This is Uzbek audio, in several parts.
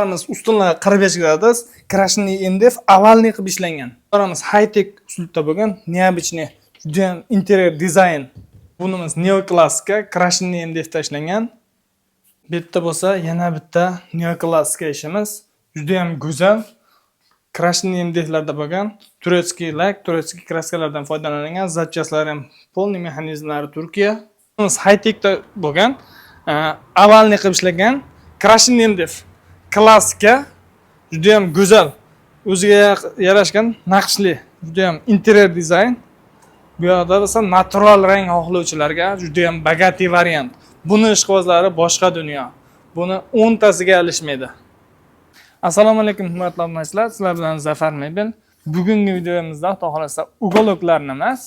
Ustunlar 45 gradus, крашеный МДФ овальный qilib ishlangan. Bularimiz high-tech uslubda bo'lgan, необычный, judayam interyer dizayn. Bunimiz neoklassika, крашеный МДФ da ishlangan. Bu yerda bo'lsa yana bitta neoklassika ishimiz, judayam go'zal. Крашеный МДФ larda bo'lgan, турецкий лак, турецкий краска lardan foydalanilgan, запчасть lari ham полный mexanizmlari Turkiya. Bunimiz high-techda bo'lgan, овальный qilib ishlangan, крашеный МДФ. Klassika, judayam go'zal, o'ziga yarashgan naqshli, judayam interyer dizayn. Bu yoqda bo'lsa natural rang xohlovchilarga judayam богатый variant. Buni ishqibozlari boshqa dunyo. Buni 10 tasiga alishmaydi. Assalomu alaykum, hurmatli obunachilar, sizlar bilan Zafar Mebel. Bugungi videomizda, xudo xohlasa, уголок larni emas,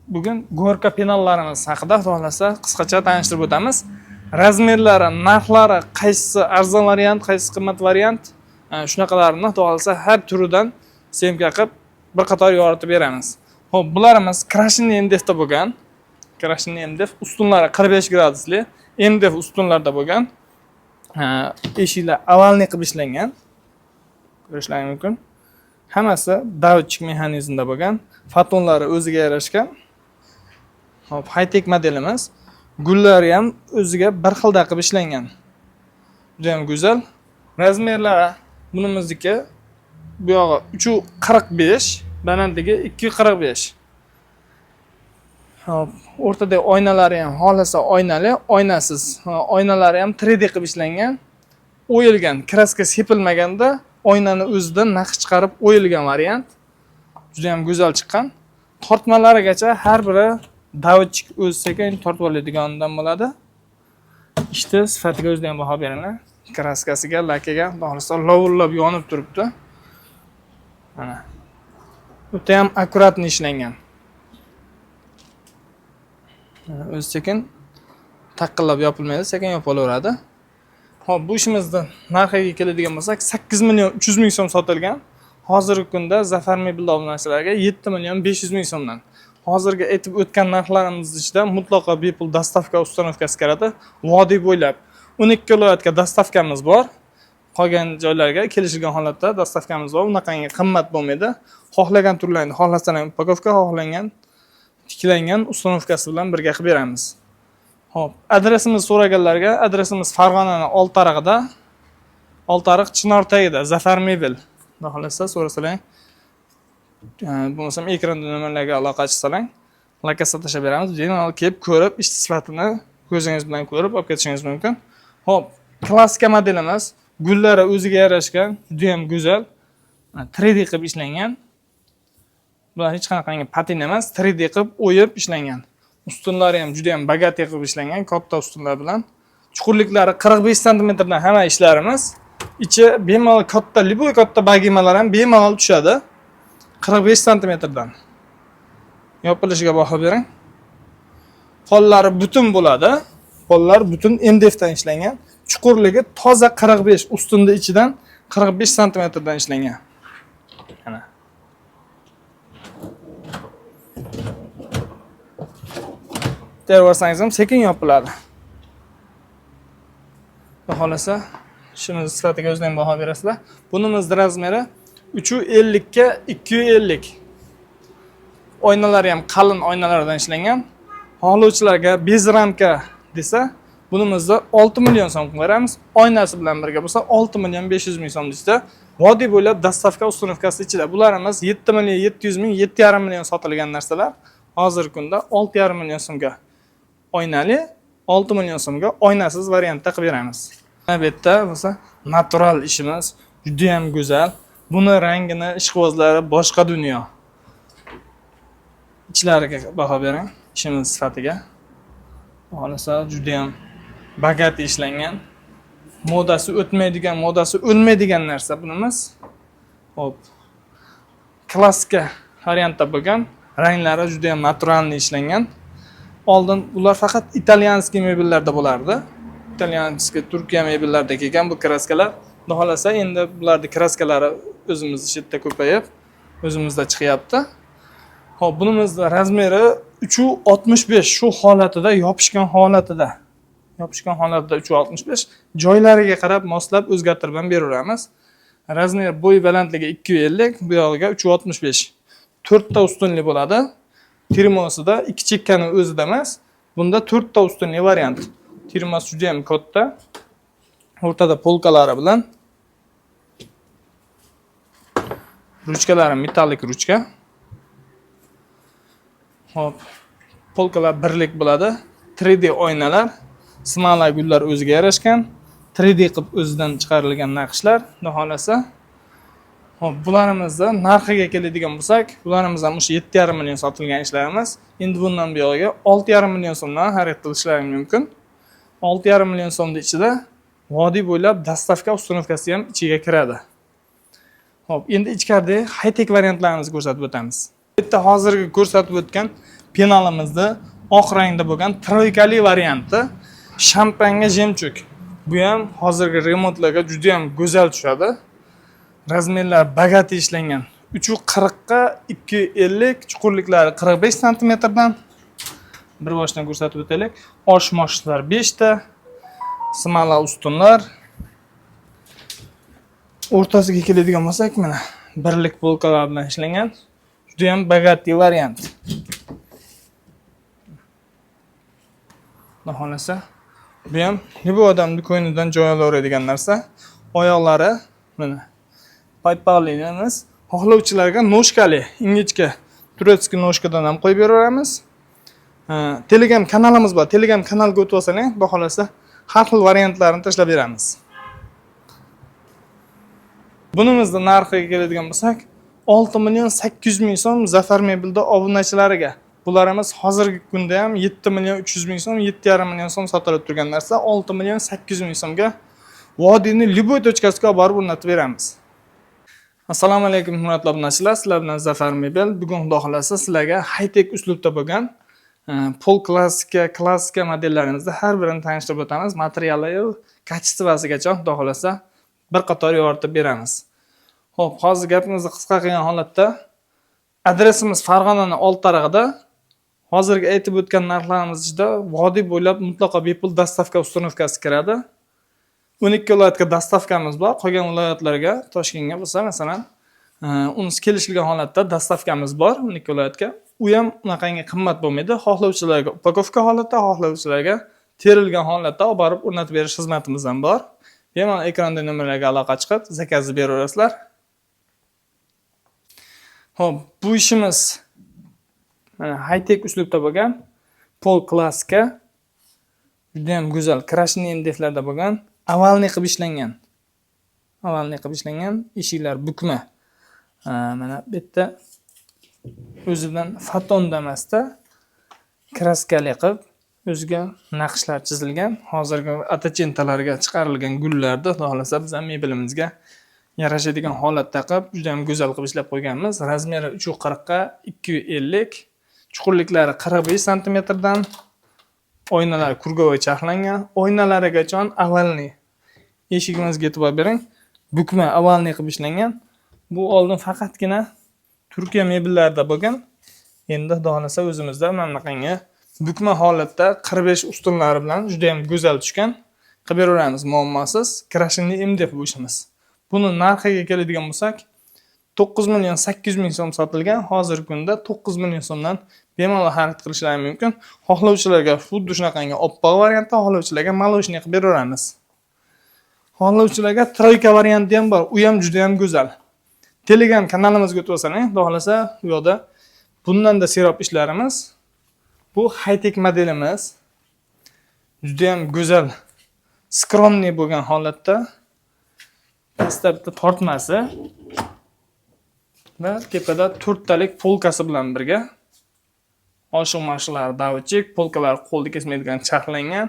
bugun горка penallarimiz haqida, xudo xohlasa, qisqacha tanishtirib o'tamiz. Размер lari, narxlari, qaysisi arzon variant, qaysisi qimmat variant, shunaqalarini, xudo xohlasa, har turidan съёмка qilib bir qator yoritib beramiz. Xo'p, bularimiz крашеный МДФ da bo'lgan. Крашеный МДФ ustunlari 45 gradusli МДФ ustunlarda bo'lgan. Eshiklar овальный qilib ishlangan. Ko'rishlaring mumkin. Hammasi доводчик mexanizmda bo'lgan. Fotonlari o'ziga yarashgan. Xo'p, high-tech modelimiz. Gullari ham o'ziga bir xilda qilib ishlangan. Juda ham go'zal. Размер lari bunimizniki bu yog'i 3.45, balandligi 2.45. Xo'p, o'rtada oynalari ham xohlasa oynali, oynasiz. Oynalari ham 3D qilib ishlangan. O'yilgan, краска sepilmaganda oynani o'zidan naqsh chiqarib o'yilgan variant. Juda ham go'zal chiqqan. Tortmalarigacha har biri доводчик, o'zi sekin tortib oladiganidan bo'ladi. Ishni sifatiga o'zida ham baho beringlar. Краска siga, lakiga, xudo xohlasa, lovullab yonib turibdi. Mana. O'ta ham аккуратный ishlangan. Mana, o'zi sekin taqillab yopilmaydi, sekin yopilaveradi. Xo'p, bu ishimizni narxiga keladigan bo'lsak, 8 million 300 ming so'm sotilgan. Hozirgi kunda Zafar Mebel obunachilarga 7 million 500 ming so'mdan. Hozirgi aytib o'tgan narxlarimiz ichida mutlaqo bepul доставка, установка si kiradi. Vodiy bo'ylab 12 viloyatga доставка miz bor. Qolgan joylarga kelishilgan holatda доставка miz bor. Unaqangi qimmat bo'lmaydi. Xohlagan turlarini xohlasalar упаковка, xohlagan tiklangan установка si bilan birga qilib beramiz. Xo'p, adresimizni so'raganlarga adresimiz Farg'onani Oltiarig'ida. Oltiariq Chinor tagida Zafar Mebel. Xudo xohlasa, so'rasalar, bo'lmasam ekranda nomerlarga aloqa chiqsalar, lokatsiya tashlab beramiz. Bemalol kelib ko'rib, ish sifatini ko'zingiz bilan ko'rib olib ketishingiz mumkin. Xo'p, klassika modelimiz, gullari o'ziga yarashgan, juda ham go'zal. 3D qilib ishlangan. Bular hech qanaqangi patin emas, 3D qilib o'yib ishlangan. Ustunlari ham juda ham богатый qilib ishlangan, katta ustunlar bilan. Chuqurliklari 45 santimetrdan hamma ishlarimiz. Ichi bemalol katta, любой katta богема lar ham bemalol tushadi. 45 santimetrdan. Yopilishiga baho bering. Pollari butun bo'ladi. Pollar butun MDF dan ishlangan. Chuqurligi toza 45, ustunni ichidan 45 santimetrdan ishlangan. Mana. Terib yuborsangiz ham sekin yopiladi. Xudo xohlasa, ishimiz sifatiga o'zinglar ham baho berasizlar. Bunimiz размер i 3.50 ga 2.50. Oynalari ham qalin oynalardan ishlangan. Xohlovchilarga без рамка desa, bunimizni 6 million so'm qilib beramiz. Oynasi bilan birga bo'lsa 6 million 500 ming so'm desa, vodiy bo'ylab доставка, установка si ichida. Bularimiz 7 million 700 ming, 7,5 million sotilgan narsalar. Hozirgi kunda 6,5 million so'mga oynali, 6 million so'mga oynasiz variantda qilib beramiz. Mana bu yerda bo'lsa natural ishimiz, juda ham go'zal. Buni rangini ishqibozlari boshqa dunyo. Ichlariga baho bering, ishimiz sifatiga. Xohlasa, juda ham богатый ishlangan. Modasi o'tmaydigan, modasi o'lmaydigan narsa bunimiz. Xo'p. Klassika variantda bo'lgan, ranglari juda ham натуральный ishlangan. Oldin bular faqat итальянский mebellarda bo'lardi. Итальянский, Turkiya mebellarida kelgan bu краска lar. Xudo xohlasa, endi bularni краска lari o'zimiz yerda ko'payib, o'zimizda chiqyapti. Xo'p, bunimizni размер i 3.65 shu holatida, yopishgan holatida. Yopishgan holatda 3,65. Joylariga qarab moslab o'zgartirib ham beraveramiz. Размер bo'y balandligi 2,50, bu yog'iga 3,65. To'rtta ustunli bo'ladi. Termosida ikki chekkani o'zida emas, bunda to'rtta ustunli variant. Termos juda ham katta. O'rtada polkalari bilan. Ruchkalari metallik ruchka. Hop. Polkalar birlik bo'ladi. 3D oynalar, смола gullar o'ziga yarashgan. 3D qilib o'zidan chiqarilgan naqshlar, xudo xohlasa. Hop, bularimizni narxiga keladigan bo'lsak, bularimiz ham o'sha 7,5 million sotilgan ishlarimiz. Endi bundan buyog'iga 6,5 million so'mdan xarid qilishlari mumkin. 6,5 million so'mning ichida vodiy bo'ylab доставка, установка si ham ichiga kiradi. Hop, endi ichkarida high-tech variantlarimizni ko'rsatib o'tamiz. Bu yerda hozirgi ko'rsatib o'tgan penalimizda oq rangda bo'lgan тройка li varianti, shampanga жемчуг. Bu ham hozirgi remontlarga juda ham go'zal tushadi. Размер lar богатый ishlangan. 3,40 ga 2,50, chuqurliklari 45 santimetrdan. Bir boshdan ko'rsatib o'taylik. Osh moshlar 5 ta, смола ustunlar. O'rtasiga keladigan bo'lsak, mana birlik polkalar bilan ishlangan. Juda ham богатый variant. Xudo xohlasa, bu ham любой odamni ko'nglidan joy olaveradigan narsa. Oyoqlari mana paypaqli emas, xohlovchilarga ножка li, ingichka турецкий ножка dan ham qo'yib beraveramiz. Telegram kanalimiz bor. Telegram kanalga o'tib olsanglar, xudo xohlasa, har xil variantlarini tashlab beramiz. Bunimizni narxiga keladigan bo'lsak, 6 million 800 ming so'm Zafar Mebelda obunachilariga. Bularimiz hozirgi kunda ham 7 million 300 ming so'm, 7,5 million so'm sotilib turgan narsa 6 million 800 ming so'mga vodiyni любой точка siga olib borib o'rnatib beramiz. Assalomu alaykum, hurmatli obunachilar, sizlar bilan Zafar Mebel. Bugun xudo xohlasa sizlarga high-tech uslubda bo'lgan pol klassika, klassika modellarimizni har birini tanishtirib o'tamiz. Materiali, качество sigacha xudo xohlasa bir qator yoritib beramiz. Xo'p, hozir gapimizni qisqa qilgan holatda adresimiz Farg'onani old tarafida. Hozirgi aytib o'tgan narxlarimiz ichida vodiy bo'ylab mutlaqo bepul доставка, установка si kiradi. 12 viloyatga доставка miz bor. Qolgan viloyatlarga, Toshkentga bo'lsa, masalan, unisi kelishilgan holatda доставка miz bor 12 viloyatga. U ham unaqangi qimmat bo'lmaydi. Xohlovchilarga упаковка holatda, xohlovchilarga terilgan holatda olib borib o'rnatib berish xizmatimiz ham bor. Bemalol ekranda nomerlarga aloqa chiqib, заказ beraverasizlar. Xo'p, bu ishimiz mana high-tech uslubda bo'lgan pol klassika, juda ham go'zal крашеный МДФ larda bo'lgan, овальный qilib ishlangan. Овальный qilib ishlangan eshiklar bukma. Mana bu yerda o'zidan fotonda emasda, краска li qilib o'ziga naqshlar chizilgan. Hozirgi Ottocento larga chiqarilgan gullarni xudo xohlasa biz ham mebelimizga yarashadigan holatda qilib, juda ham go'zal qilib ishlab qo'yganmiz. Размер i 3,40 ga 2,50, chuqurliklari 45 santimetrdan. Oynalar круговой charxlangan. Oynalarigacha овальный. Eshigimizga e'tibor bering. Bukma, овальный qilib ishlangan. Bu oldin faqatgina Turkiya mebellarida bo'lgan. Endi xudo xohlasa o'zimizda mana bunaqangi bukma holatda 45 ustunlari bilan juda ham go'zal tushgan. Qilib beraveramiz muammosiz. Крашеный МДФ bu ishimiz. Buni narxiga keladigan bo'lsak, 9 million 800 ming so'm sotilgan. Hozirgi kunda 9 million so'mdan bemalol xarid qilishlari mumkin. Xohlovchilarga xuddi shunaqangi oppoq variantda, xohlovchilarga молочный qilib beraveramiz. Xohlovchilarga тройка varianti ham bor. U ham juda ham go'zal. Telegram kanalimizga o'tib olsangiz, xudo xohlasa u yoqda bundan-da serob ishlarimiz. Bu high-tech modelimiz. Juda ham go'zal, скромный bo'lgan holatda pastda bitta tortmasi va tepada to'rttalik polkasi bilan birga oshiq mashinalari доводчик, polkalar qo'lda kesmaydigan charxlangan.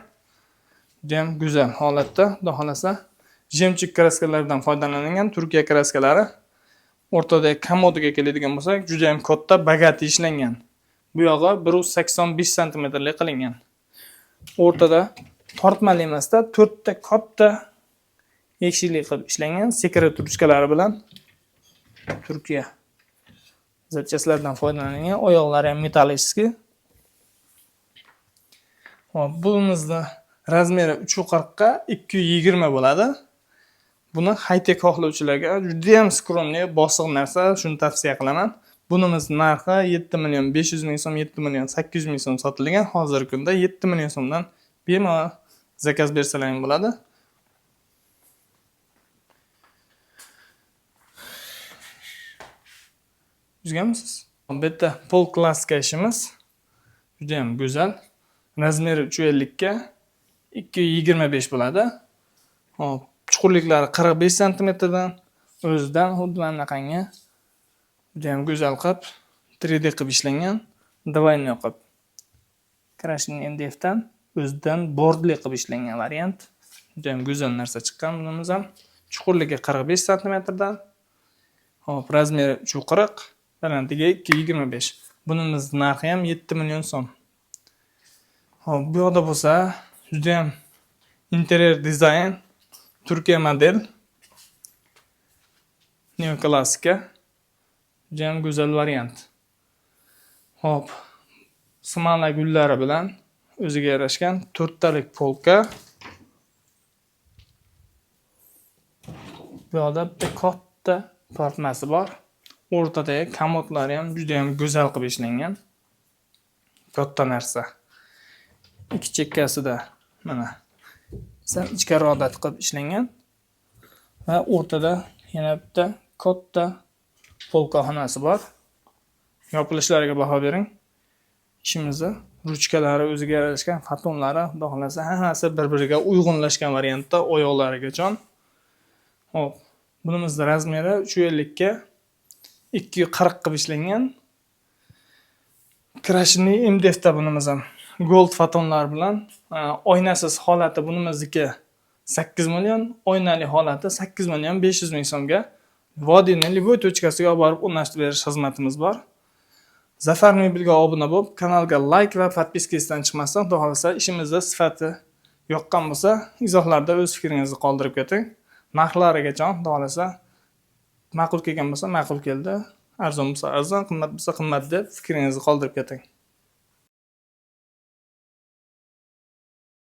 Juda ham go'zal holatda, xudo xohlasa жемчуг краска lardan foydalanilgan, Turkiya краска lari. O'rtadagi komodiga keladigan bo'lsak, juda ham katta, богатый ishlangan. Bu yog'i 185 santimetrlik qilingan. O'rtada tortmali emasda, to'rtta katta eshikli qilib ishlangan, секрет ruchkalari bilan Turkiya zapchastlardan foydalanilgan, oyoqlari ham металлический. Hop, bunimizni Размер i 3,40 ga 2,20 bo'ladi. Buni high-tech xohlovchilarga juda ham скромный, bosiq narsa, shuni tavsiya qilaman. Bunimiz narxi 7 million 500 ming so'm, 7 million 800 ming so'm sotilgan. Hozirgi kunda 7 million so'mdan bemalol заказ bersalaring bo'ladi. Uzganmisiz? Bu yerda pol klassika ishimiz juda ham go'zal. Размер i 3,50 ga 2,25 bo'ladi. Hop, chuqurliklari 45 santimetrdan, o'zidan xuddi mana bunaqangi juda ham go'zal qilib 3D qilib ishlangan, двойной qilib. Крашеный MDF dan o'zidan bordli qilib ishlangan variant. Juda ham go'zal narsa chiqqan bunimiz ham. Chuqurligi 45 santimetrdan. Hop, размер i 3,40, balandligi 2,25. Bunimiz narxi ham 7 million so'm. Hop, bu yoqda bo'lsa juda ham interyer dizayn, Turkiya model, neoklassika, juda ham go'zal variant. Hop, смола gullari bilan o'ziga yarashgan to'rttalik polka. Bu yoqda bitta katta tortmasi bor. O'rtadagi komodlari ham juda ham go'zal qilib ishlangan. Katta narsa. Ikki chekkasida mana sal ichkariroqda qilib ishlangan va o'rtada yana bitta katta polka xonasi bor. Yopilishlariga baho bering. Ishimizni ruchkalari o'ziga yarashgan, fatonlari, xudo xolasa, hammasi bir-biriga uyg'unlashgan variantda oyoqlarigacha. Hop, bunimiz размер i 3,50 ga 2,40 qilib ishlangan. Крашеный MDF da bunimiz ham gold fatonlar bilan, oynasiz holati bunimizniki 8 million, oynali holati 8 million 500 ming so'mga vodiyning любой точка siga olib borib o'rnatib berish xizmatimiz bor. Zafar Mebelga obuna bo'lib, kanalga like va подписка esdan chiqmasdan, xudo xolasa ishimizda sifati yoqqan bo'lsa, izohlarda o'z fikringizni qoldirib keting. Narxlarigacha xudo xolasa ma'qul kelgan bo'lsa ma'qul keldi, arzon bo'lsa arzon, qimmat bo'lsa qimmat deb fikringizni qoldirib keting.